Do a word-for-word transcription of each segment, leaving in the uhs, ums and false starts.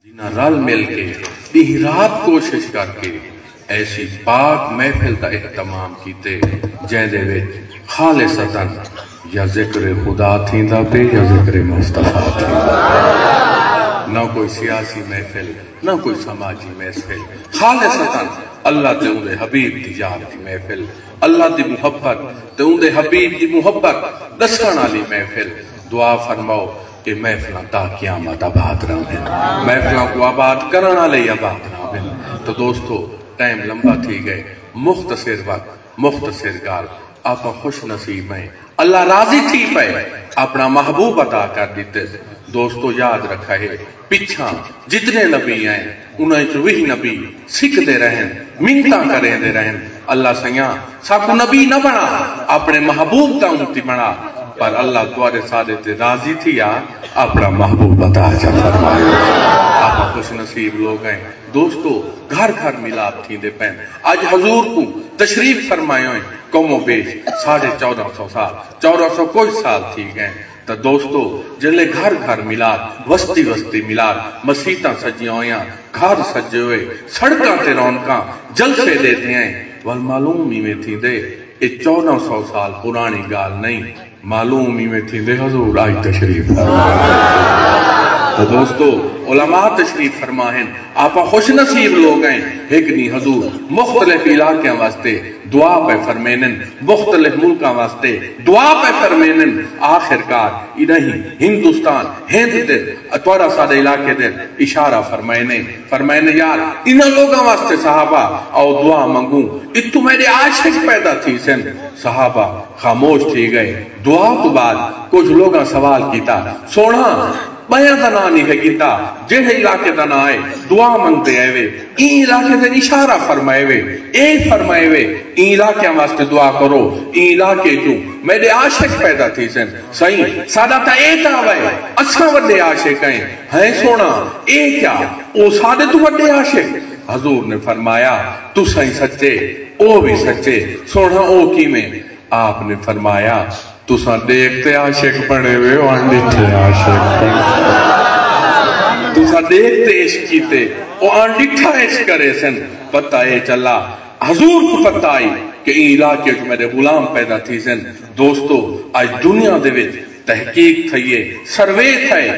جنہاں رل مل کے ݙینہہ رات کوشش کر کے ایسی پاک محفل دا اہتمام کیتے، جیندے وچ خالصتاً یا ذکر خدا تھیندا پئے یا ذکر مصطفیٰ تھیندا پئے۔ نہ کوئی سیاسی محفل، نہ کوئی سماجی محفل، خالصتاً اللہ تے اوندے حبیب دی یاد دی محفل، اللہ دی محبت تے اوندے حبیب دی محبت ݙسݨ آلی محفل۔ دعا فرماؤ، اے محفلاں تا قیامت آباد رہون، محفلاں کوں آباد کرݨ آلے ہی آباد رہون۔ تو دوستو، ٹائم لمبا تھی ڳئے، مختصر وقت، مختصر ڳالھ، آپاں خوش نصیب ہیں، اللہ راضی تھی پئے، اپݨا محبوب عطا کر ݙتے۔ دوستو، یاد رکھا ہے، پچھاں جتنے نبی آئے، انہاں وچ ویہہ نبی سکدے رہن، منتاں کریندے رہن، اللہ سئیاں، ساکوں نبی نہ بݨا، اپݨے محبوب دا امتی بݨا۔ پر اللہ تہاݙے سارے تے راضی تھیا، اپݨا محبوب عطا چا فرمایا۔ آپاں خوش نصیب لوگ ہیں۔ دوستو، گھر گھر میلاد تھیندے پئن۔ اڄ حضور کوں تشریف فرمائے ہوئے کم و بیش ساڑھے چودہ سو سال، چودہ سو کچھ سال تھی ڳئے۔ تاں دوستو، جیلے گھر گھر میلاد، وستی وستی میلاد، مسیتاں سجیاں ہویاں، گھر سجے ہوئے، سڑکاں تے رونقاں، جلسے ݙیہدے ہیں، ول معلوم ایویں تھیندے اے چودہ سو سال پراݨی ڳالھ نئیں، معلوم ایویں تھیندے حضور اڄ تشریف فرما۔ تاں دوستو، علماء تشریف فرما ہن، آپاں خوش نصیب لوگ ہیں، ہک ݙینہہ حضور مختلف علاقیاں واسطے دعا پئے فرمینن، مختلف ملکاں واسطے دعا پئے فرمینن۔ آخر کار اݙاہیں ہندوستان، ہند دے، تہاݙا ساݙے علاقے دے اشارہ فرمائے نے، فرمائے نے، یار، انہاں لوگاں واسطے صحابہ، آؤ دعا منگوں، اتھوں میݙے عاشق پیدا تھیسن۔ صحابہ خاموش تھی ڳئے۔ دعا توں بعد کجھ لوگاں سوال کیتا، سوہݨا، ٻئیاں دا ناں نہیں ہے گھدا، جیڑھے علاقے دا ناں ہے، دعا منگدے آئے وے، ایں علاقے دے اشارہ فرمائے وے، اے فرمائے وے، ایں علاقیاں واسطے دعا کرو، ایں علاقے چوں میݙے عاشق پیدا تھیسن۔ سئیں، ساݙا تاں اے دعویٰ ہے، اساں وݙے عاشق ہیں۔ ہیں سوہݨا، اے کیا؟ او ساݙے توں وݙے عاشق؟ حضور نے فرمایا، تساں ہی سچے، او وی سچے۔ سوہݨا، او کیویں؟ آپ نے فرمایا، تساں ݙیکھ تے عاشق بݨے وے، او اݨ ݙٹھے عاشق بݨے۔ تساں ݙیکھ تے عشق کیتے، او اݨ ݙٹھا عشق کریسن۔ پتہ اے چلا، حضور کوں پتہ آئی کہ ایں علاقے وچ میݙے غلام پیدا تھیسن۔ دوستو، اڄ دنیا دے وچ تحقیق تھئی ہے، سروے تھئے،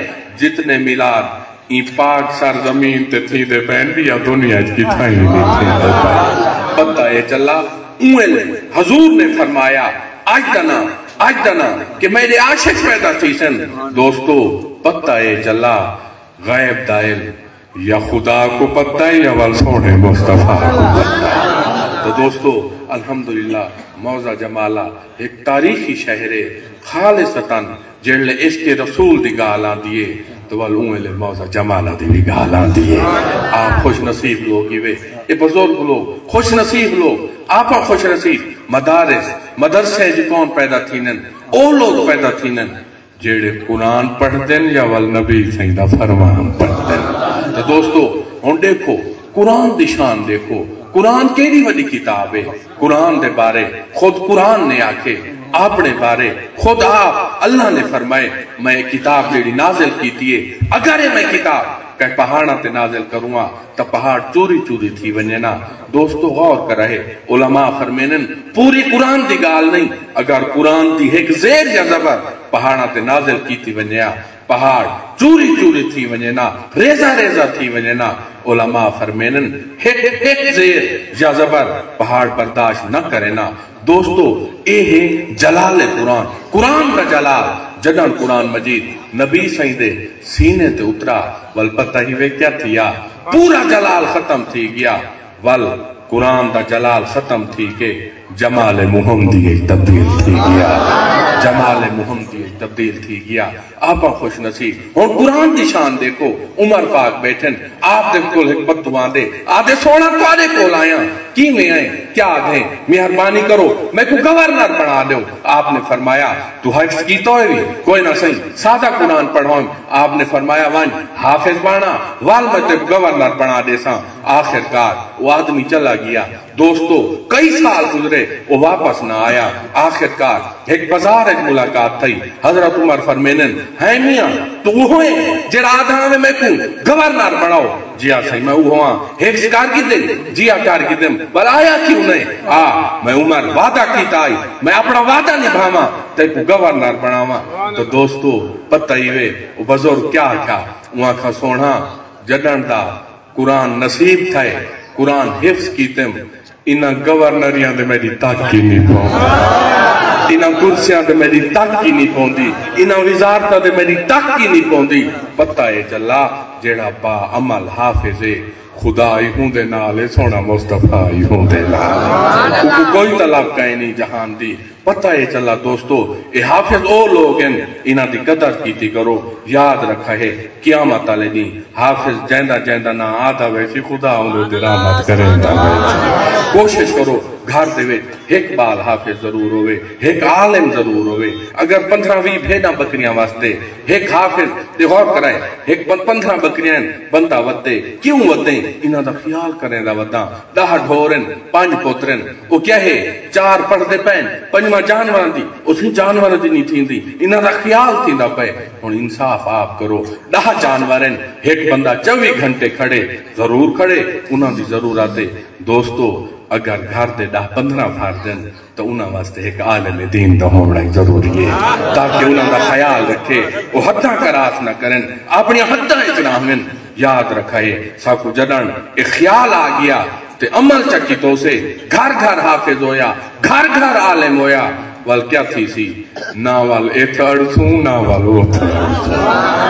جتنے میلاد ایں پاک سرزمین تے تھیندے پئن، ٻیا دنیا اچ کتھائیں وی نئیں تھیندے پئے۔ پتہ اے چلا، اوں ویلے حضور نے فرمایا، اڄ دا ناں، اڄ دا ناں کہ میݙے عاشق پیدا تھیسن۔ دوستو، پتہ اے چلا، غیب دا علم یا خدا کوں پتہ ہے یا ول سوہݨے مصطفیٰ کوں پتہ ہے۔ تو دوستو، الحمدللہ، موضع جمالہ ہک تاریخی شہر ہے، خالصتاً جیڑھلے عشق رسول دی ڳالھ آندی ہے، تاں ول اوں ویلے موضع جمالہ دی وی ڳالھ آندی ہے۔ آپ خوش نصیب لوگ ہیوے، اے بزرگ لوگ، خوش نصیب لوگ، آپاں خوش نصیب۔ مدارس، مدرسے اچ کون پیدا تھیندن؟ او لوگ پیدا تھیندن جیڑھے قرآن پڑھدن یا ول نبی سئیں دا فرمان پڑھدن۔ تے دوستو، ہݨ ݙیکھو، قرآن دی شان ݙیکھو، قرآن کیݙی وݙی کتاب ہے۔ قرآن دے بارے خود قرآن نے آکھے، اپݨے بارے خود آپ اللہ نے فرمائے، میں اے کتاب جیڑھی نازل کیتی ہے، اگر اے میں کتاب کہیں پہاڑاں تے نازل کروں ہاں تاں پہاڑ چوری چوری تھی ونڄن ہا۔ دوستو، غور کرائے، علماء فرمینن، پوری قرآن دی ڳالھ نئیں، اگر قرآن دی ہک زیر یا زبر پہاڑاں تے نازل کیتی ونڄے ہا، پہاڑ چوری چوری تھی ونڄن ہا، ریزہ ریزہ تھی ونڄن ہا۔ علماء فرمینن، ہک ہک زیر یا زبر پہاڑ برداشت نہ کرین ہا۔ دوستو، اے ہے جلال قرآن، قرآن دا جلال۔ جݙݨ قرآن مجید نبی سئیں دے سینے تے اترا، ول پتہ ہیوے کیا تھیا؟ پورا جلال ختم تھی ڳیا۔ ول قرآن دا جلال ختم تھی کے جمال محمدی اچ تبدیل تھی ڳیا۔ جمال محمدی اچ تبدیل تھی ڳیا۔ آپاں خوش نصیب۔ ہݨ قرآن دی شان ݙیکھو، عمر پاک ٻیٹھن، آپ دے کول ہک بدو آندے، آہدے، سوہݨا، تہاݙے کول آیاں، کیویں آئیں؟ کیا آہدیں؟ مہربانی کرو، میکوں گورنر بݨا ݙیو۔ آپ نے فرمایا، توں حفظ کیتا ہوئے وی؟ کوئے نہ سئیں، سادہ قرآن پڑھاؤں۔ آپ نے فرمایا، ونڄ حافظ بݨا، ول میں تیکوں گورنر بݨا ݙیساں۔ آخر کار او آدمی چلا ڳیا۔ دوستو، کئی سال گزرے، او واپس نہ آیا۔ آخر کار ہک بازار وچ ملاقات تھئی۔ حضرت عمر فرمیندن، ہیں میاں، توں اوہو ہیں جیڑھا آہدا ہاویں میکوں گورنر بݨاؤ؟ جی ہا سئیں، میں اوہو ہاں۔ حفظ کر گھدے؟ جی ہا کر گھدم۔ ول آیا کیوں نئیں؟ آ، میں عمر وعدہ کیتا ہئی، میں اپݨا وعدہ نبھاواں، تیکوں گورنر بݨاواں۔ تو دوستو، پتہ ہی وے، او بزرگ کیا آکھیا؟ اوں آکھیا، سوہݨا، جݙݨ دا قرآن نصیب تھئے، قرآن حفظ کیتم، انہاں گورنریاں دے میݙی تک ہی نی پوندی، انہاں کرسیاں دے میݙی تک ہی نی پوندی، انہاں وزارتاں دے میݙی تک ہی نی پوندی۔ پتہ اے چلا، جیڑھا با عمل حافظ اے، خدا ہی ہوندے نال اے، سوہݨا مصطفیٰ ہی ہوندے نال اے۔ اوکوں کوئی طلب کائنی جہان دی۔ پتہ اے چلا دوستو، اے حافظ او لوگ ہن، انہاں دی قدر کیتی کرو، یاد رکھا ہے، قیامت والے ݙینہہ حافظ جیندا جیندا ناں آہدا ویسی، خدا اوندے تے رحمت کریندا ویسی۔ کوشش کرو گھر دے وچ ہک ٻال حافظ ضرور ہووے، ہک عالم ضرور ہووے۔ اگر پندرہ ویہہ بھیݙاں ٻکریاں واسطے ہک حافظ تے غور کرائے، ہک پن-، پندرہ ٻکریاں ہن، بندہ ودے، کیوں ودے؟ انہاں دا خیال کریندا وداں۔ ݙاہ ڈھور ہن، پنج پتر ہن، او کیا ہے، چار پڑھدے پئے ہن، پنجواں جانوراں دی، او سئیں جانوراں دی نی تھیندی، انہاں دا خیال تھیندا پئے۔ ہݨ انصاف آپ کرو، ݙاہ جانور ہن، ہک بندہ چووی گھنٹے کھڑے، ضرور کھڑے، انہاں دی ضرورت ہے۔ دوستو، اگر گھر دے ݙاہ پندرہ فرد ہن، تاں انہاں واسطے ہک عالم دین دا ہووݨا ہی ضروری ہے، تاکہ انہاں دا خیال رکھے، او حداں کراس نہ کرن، اپݨیاں حداں اچ رہون۔ یاد رکھائے، ساکوں جݙݨ اے خیال آ ڳیا تے عمل چا کیتوسے، گھر گھر حافظ ہویا، گھر گھر عالم ہویا، ول کیا تھیسی؟ نہ ول اتھ اڑسوں، نہ ول اتھ اڑسوں۔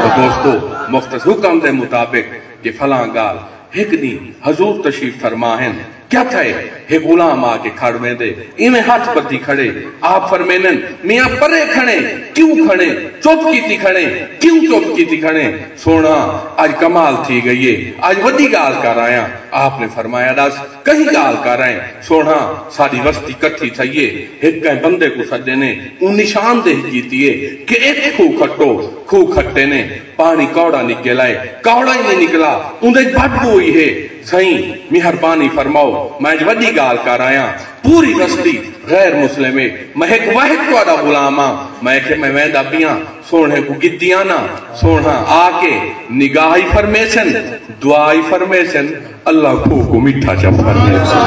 تو دوستو، مختص حکم دے مطابق کہ فلاں ڳالھ، ہک ݙینہہ حضور تشریف فرما ہن، کیا تھئے؟ ہک غلام آ کے کھڑ ویندے، ایویں ہتھ ٻدھی کھڑے۔ آپ فرمیندن، میاں پرے کھڑیں، کیوں کھڑیں؟ چپ کیتی کھڑیں، کیوں چپ کیتی کھڑیں؟ سوہݨا، اڄ کمال تھی ڳئی ہے، اڄ وݙی ڳالھ کر آیاں۔ آپ نے فرمایا، ݙس، کہیں ڳالھ کر آئیں؟ سوہݨا، ساݙی وستی کٹھی تھئی ہے، ہک کہیں بندے کوں سݙے نے، اوں نشاندہی کیتی ہے کہ اتھ کھوہ کھٹو، کھوہ کھٹے نے، پاݨی کوڑا نکل آئے، کوڑا ہی نہیں نکلا، اوندے اچ بدبو ہوئی ہے۔ سئیں، مہربانی فرماؤ، میں اڄ وݙی ڳالھ کر آیاں۔ پوری وستی غیر مسلم ہے، میں ہک واحد تہاݙا غلام ہاں۔ میں آکھیا، میں ویندا پیاں، سوہݨے کوں گھدی آناں۔ سوہݨا آ کے نگاہ ہی فرمیسن، دعا ہی فرمیسن، اللہ کھوہ کوں مٹھا چا فرمیسن۔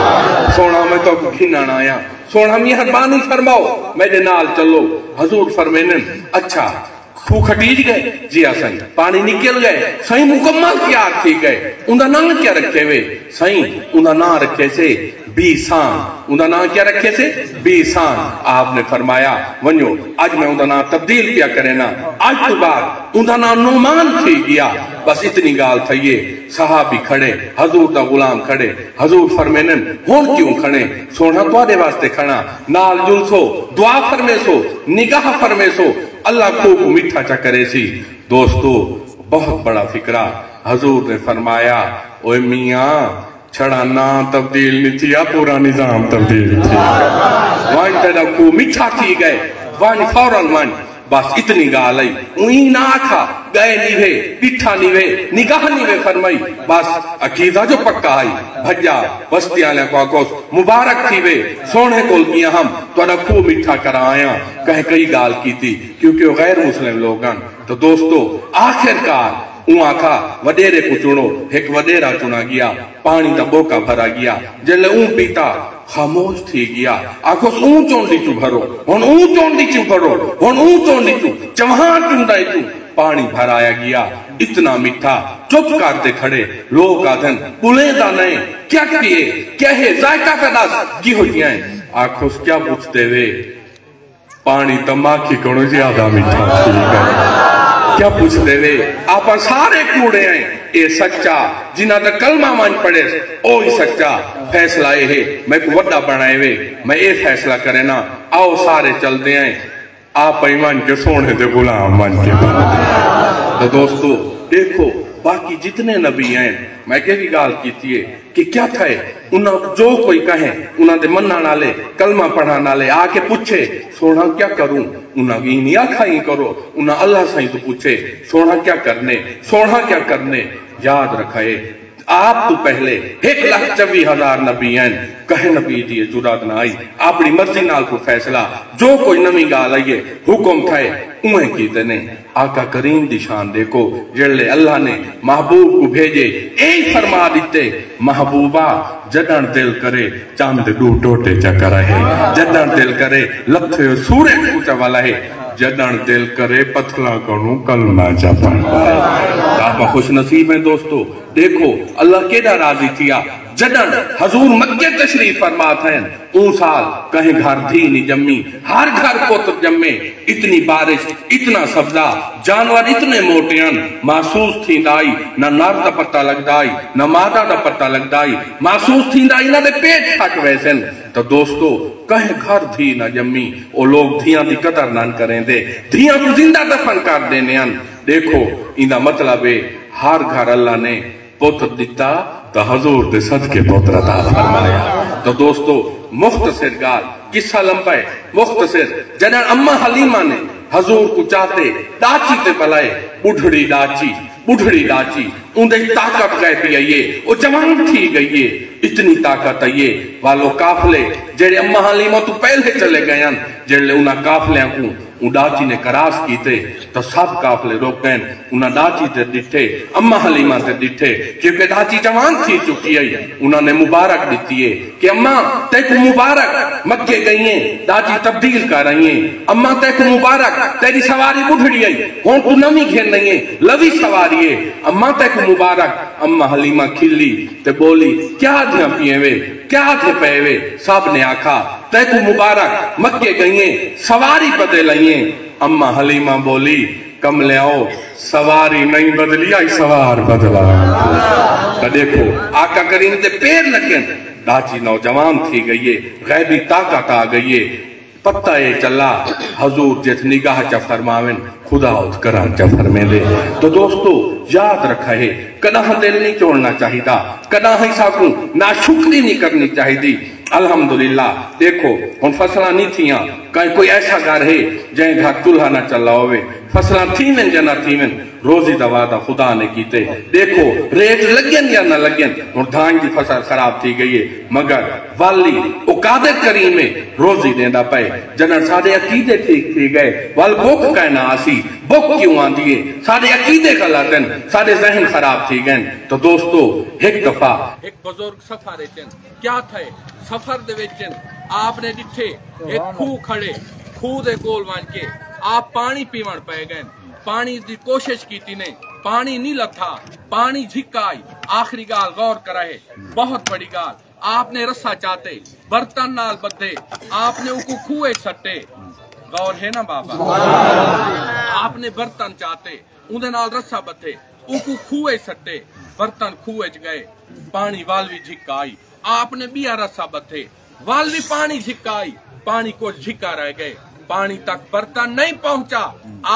سوہݨا، میں تہاکوں گھنݨ آیاں۔ سوہݨا، مہربانی فرماؤ، میݙے نال چلو۔ حضور فرمیندن، اچھا، کھوہ کھٹیج ڳئے؟ جی ہا سئیں۔ پاݨی نکل ڳئے؟ سئیں، مکمل تیار تھی ڳئے۔ اوندا ناں کیا رکھے وے؟ سئیں، اوندا ناں رکھیسے بیسان۔ اوندا ناں کیا رکھیسے؟ بیسان۔ آپ نے فرمایا، ونڄو، اڄ میں اوندا ناں تبدیل پیا کرینداں، اڄ توں بعد اوندا ناں نعمان تھی ڳیا۔ بس اتنی ڳالھ تھئی ہے۔ صحابی کھڑے، حضور دا غلام کھڑے، حضور فرمیندن، ہݨ کیوں کھڑیں؟ سوہݨا، تہاݙے واسطے کھڑاں، نال جلسو، دعا فرمیسو، نگاہ فرمیسو، اللہ کھوہ کوں مٹھا چا کریسی۔ دوستو، بہت بڑا فقرہ۔ حضور نے فرمایا، اوئے میاں، چھڑا ناں تبدیل نی تھیا، پورا نظام تبدیل تھی۔ ونڄ، تیݙا کھوہ مٹھا تھی ڳئے، ونڄ، فوراً ونڄ۔ بس اتنی ڳالھ ہئی۔ اوں ایں نہ آکھا، ڳئے نی وے، ݙٹھا نی وے، نگاہ نی وے فرمائی۔ بس عقیدہ جو پکا ہئی، بھڄا، وستی آلیاں کوں آکھوس، مبارک تھیوے، سوہݨے کول ڳیا ہم، تہاݙا کھوہ مٹھا کرا آیاں۔ کہیں کئی ڳالھ کیتی، کیونکہ او غیر مسلم لوک ہن۔ تو دوستو، آخر کار اوں آکھا، وݙیرے کوں چݨو۔ ہک وݙیرا چݨا ڳیا، پاݨی دا ٻوکا بھرا ڳیا۔ جݙلے اوں پیتا، خاموش تھی ڳیا۔ آکھوس، اوں چونڈی چوں بھرو، ہݨ اوں چونڈی چوں بھرو، ہݨ اوں چونڈی چوں، چوہاں چونڈاں چوں پاݨی بھرایا ڳیا۔ اتنا مٹھا، چپ کر تے کھڑے۔ لوک آہدن، ٻلیندا نئیں، کیا کیے، کیا ہے، ذائقہ تاں ݙس، کیہو جیہاں ہے؟ آکھوس، کیا پچھدے وے؟ پاݨی تاں ماکھی کنوں زیادہ مٹھا تھی ڳئے۔ کیا پچھدے وے؟ آپاں سارے کوڑے ہیں۔ اے سچا، جنہاں دا کلمہ ونڄ پڑھیس، او ہی سچا۔ فیصلہ اے ہے، میکوں وݙا بݨائے وے، میں اے فیصلہ کرینداں، آؤ سارے چلدے ہیں۔ آپ ہی ونڄ کے سوہݨے دے غلام ونڄ کے بݨدے۔ تو دوستو، ݙیکھو، باقی جتنے نبی ہین، میں اگے وی گالھ کیتی ہے کہ کیا تھئے، انہاں جو کوئی کہیں، انہاں دے منݨ آلے، کلمہ پڑھݨ آلے آ کے پچھے، سوہݨا کیا کروں؟ انہاں ایں نی آکھا ایں کرو، انہاں اللہ سائیں توں پچھے، سوہݨا کیا کرݨے، سوہݨا کیا کرݨے؟ یاد رکھئے، آپ توں پہلے ہک لکھ چوی ہزار نبی ہین، کہیں نبی دی اے جرات نہ آئی، اپݨی مرضی نال کوئی فیصلہ، جو کوئی نویں گالھ آئی ہے، حکم تھئے، اونویں کیتے نے۔ آقا کریم دی شان ݙیکھو، جیڑھلے اللہ نے محبوب کوں بھیڄے، ایہی فرما ݙتے، محبوبا، جݙݨ دل کرے چند ݙو ٹوٹے چا کرائے، جݙݨ دل کرے لتھے ہوئے سورج کوں چا ولائے، جݙݨ دل کرے پتھلاں کنوں کلمہ چا پڑھ پائے۔ تاں آپاں خوش نصیب ہیں دوستو۔ ݙیکھو، اللہ کیݙا راضی تھیا۔ جݙݨ حضور مکے تشریف فرما تھئن، اوں سال کہیں گھر دھی نی ڄمی، ہر گھر پتر ڄمے۔ اتنی بارش، اتنا سبزہ، جانور اتنے موٹے ہن، محسوس تھیندا ہئی، نہ نر دا پتہ لڳدا ہئی، نہ مادہ دا پتہ لڳدا ہئی، محسوس تھیندا ہئی، انہاں دے پیٹ پھٹ ویسن۔ تاں دوستو، کہیں گھر دھی نہ ڄمی، او لوک دھیاں دی قدر نہ کریندے، دھیاں کوں زندہ دفن کر ݙیندے ہن۔ ݙیکھو، ایندا مطلب اے، ہر گھر اللہ نے پتر ݙتا تاں حضور دے صدقے پتر عطا فرمایا۔ تاں دوستو، مختصر ڳالھ، قصہ لمبا ہے، مختصر، جݙݨ اماں حلیمہ نے حضور کوں چاتے ݙاچی تے ٻلائے، ٻڈھڑی ݙاچی، ٻڈھڑی ݙاچی، اوندے طاقت غیبی آئی ہے، او جوان تھی ڳئی ہے، اتنی طاقت آئی ہے، والو قافلے جیڑھے اماں حلیمہ توں پہلے چلے ڳئے ہن، جیڑھلے انہاں قافلیاں کوں اوں ݙاچی نے کراس کیتے تاں سب قافلے رک ڳئن۔ انہاں ݙاچی تے ݙٹھے، اماں حلیمہ تے ݙٹھے، کیونکہ ݙاچی جوان تھی چکی ہئی۔ انہاں نے مبارک ݙتی ہے کہ اماں، تیکوں مبارک، مکے ڳئی ہیں، ݙاچی تبدیل کر آئی ہیں۔ اماں، تیکوں مبارک، تیݙی سواری ٻڈھڑی ہئی، ہݨ توں نویں گھن آئی ہیں، لوی سواری ہے۔ اماں، تیکوں مبارک۔ اماں حلیمہ کھلی تے ٻولی، کیا آہدیاں پیئے وے؟ کیا آہدے پئے وے؟ سب نے آکھا، تیکوں مبارک، مکے ڳئی ہیں، سواری بدل آئی ہیں۔ اماں حلیمہ ٻولی، کملیاؤ، سواری نئیں بدلی آئی، سوار بدلا۔ تاں ݙیکھو، آقا کریم دے پیر لڳن، ݙاچی نوجوان تھی ڳئی ہے، غیبی طاقت آ ڳئی ہے۔ پتہ اے چلا، حضور جتھ نگاہ چا فرماون، خدا اتھ کرم چا فرمیندے۔ تو دوستو، یاد رکھئے، کݙاہیں دل نی چوڑنا چاہیدا، کݙاہیں ساکوں ناشکری نی کرنی چاہیدی۔ الحمدللہ، ݙیکھو، ہݨ فصلاں نی تھیاں، کہیں کوئی ایسا گھر ہے، جئیں گھر چولہا نہ چلا ہووے، فصلاں تھیون یا نہ تھیون، روزی دا وعدہ خدا نے کیتے۔ ݙیکھو، ریٹ لڳن یا نہ لڳن، ہݨ دھاݨ دی فصل خراب تھی ڳئی ہے، مگر والی او قادر کریم ہے، روزی ݙیندا پئے۔ جݙݨ ساݙے عقیدے ٹھیک تھی ڳئے، ول بکھ کائنا آسی، بکھ کیوں آندی ہے؟ ساݙے عقیدے غلط ہن، ساݙے ذہن خراب تھی ڳئن۔ تو دوستو، ہک دفعہ ہک بزرگ سفر اچ ہن، کیا تھئے؟ سفر دے وچ ہن، آپ نے ݙٹھے ہک کھوہ کھڑے، کھوہ دے کول ونڄ کے آپ پاݨی پیوݨ پئے ڳئن۔ پاݨی دی کوشش کیتی نے، پاݨی نی لبھا، پاݨی جھکا آئی۔ آخری ڳالھ غور کرائے، بہت بڑی ڳالھ۔ آپ نے رسا چاتے، برتن نال ٻدھے، آپ نے اوکوں کھوہ اچ سٹے۔ غور ہے نا بابا؟ آپ نے برتن چاتے، اوندے نال رسا ٻدھے، اوکوں کھوہ اچ سٹے، برتن کھوہ اچ ڳئے، پاݨی ول وی جھکا آئی۔ آپ نے ٻیا رسا ٻدھے، ول وی پاݨی جھکا آئی، پاݨی کجھ جھکا رہ ڳئے، پاݨی تک برتن نئیں پہنچا،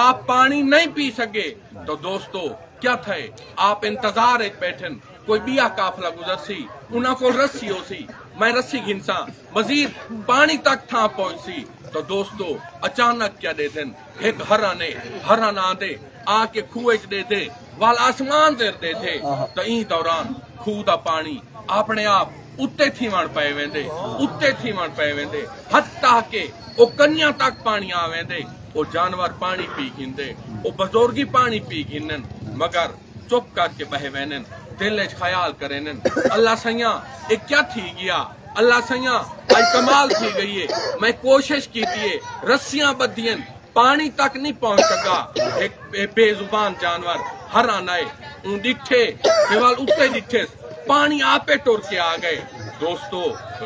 آپ پاݨی نئیں پی سڳے۔ تو دوستو، کیا تھئے؟ آپ انتظار اچ ٻیٹھن، کوئی ٻیا قافلہ گزرسی، انہاں کول رسی ہوسی، میں رسی گھنساں، مزید پاݨی تک تھاں پہنچسی۔ تو دوستو، اچانک کیا ݙیدھن، ہک ہرن ہے، ہرن آندے، آ کے کھوہ اچ ݙیدھے، ول آسمان تے ݙیدھے۔ تاں ایں دوران کھوہ دا پاݨی اپݨے آپ اتے تھیوݨ پئے ویندے، اتے تھیوݨ پئے ویندے، حتیٰ کہ او کنیاں تک پاݨی آ ویندے۔ او جانور پاݨی پی گھندے، او بزرگ وی پاݨی پی گھنن، مگر چپ کر کے ٻہہ ویندن، دل اچ خیال کریندن، اللہ سئیاں، اے کیا تھی ڳیا؟ اللہ سئیاں، اڄ کمال تھی ڳئی ہے، میں کوشش کیتی ہے، رسیاں ٻدھین، پاݨی تک نی پہنچ سڳا۔ ہک بے، بے زبان جانور ہرن آئے، اوں ݙٹھے تے ول اتے ݙٹھس، پاݨی آپے ٹر کے آ ڳئے۔ دوستو،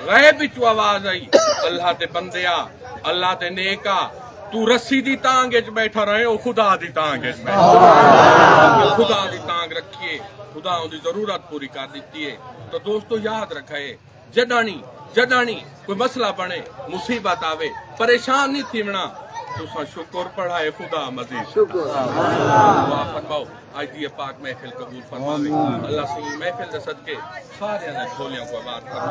غیب وچوں آواز آئی، اللہ دے بندیا، اللہ دے نیکا، توں رسی دی تانگھ اچ ٻیٹھا رہے، او خدا دی تانگھ اچ ٻیٹھا۔ خدا دی تانگھ رکھیے، خدا اوندی ضرورت پوری کر ݙتی ہے۔ تو دوستو، یاد رکھئے، جݙاݨی، جݙاݨی کوئی مسئلہ بݨے، مصیبت آوے، پریشان نی تھیوݨا۔ تساں شکر پڑھائے خدا مزید۔ شکر۔ دعا فرماؤ، اج دی یہ پاک محفل قبول فرماوے۔ اللہ سئیں محفل دے صدقے سارے نے جھولیاں کو آباد فرمائے۔